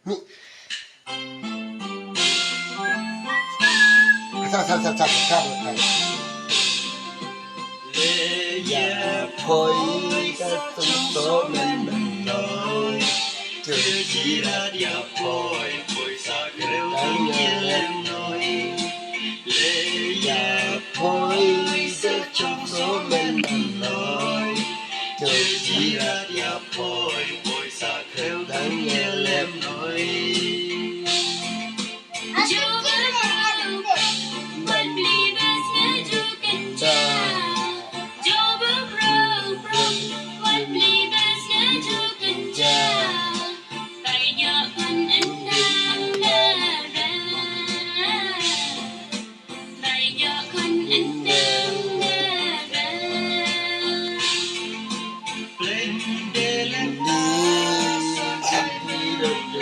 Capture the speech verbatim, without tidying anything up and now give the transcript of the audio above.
Ni. Sa, sa, sa, sa, sa, sa. Ïa poi ka song so men men noi. Te jira ïa poi, poi sa greu ïa lem noi. Ïa poi.